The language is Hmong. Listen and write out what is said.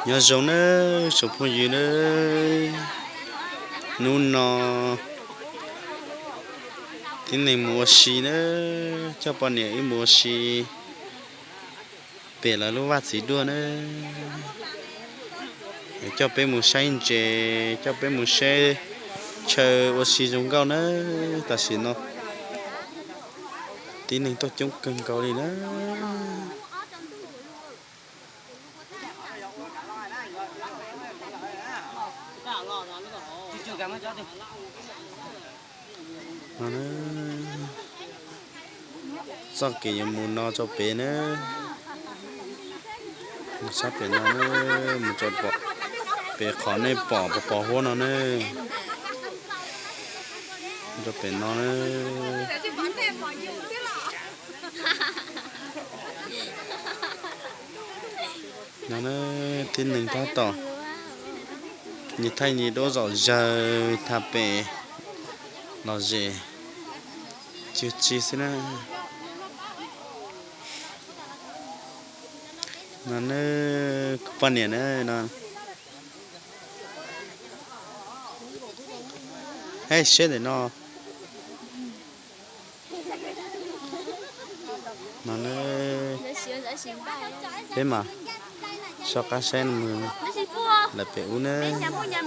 Nyob zoo nawb tsoom phooj ywg nawb, hnub no tib neeg mus ua si nawb, coj poj niam wb mus ua si pem lawv lub vaj txiv duaj nawb. Coj peb mus saib ntses, coj peb mus saib chaw ua si zoo nkauj nawb. Tam sim no tib neeg tuaj coob kawg nkaus li nawb. Txoj kev yuav mus no rau pem nawb, mus sab pem no nawb, mus rau pem qhov nej pom pos pos huab no nawb, rau pem no nawb. No nawb, tib neeg tab tom nyias thaij nyias duab zom zaws tha pem lom zem tsis tsi xwb na. No nawb, kuv poj niam na no. Hej, siab ntawm no. No nawb, peb mam soj qab saib mus lawm pem ub nawb.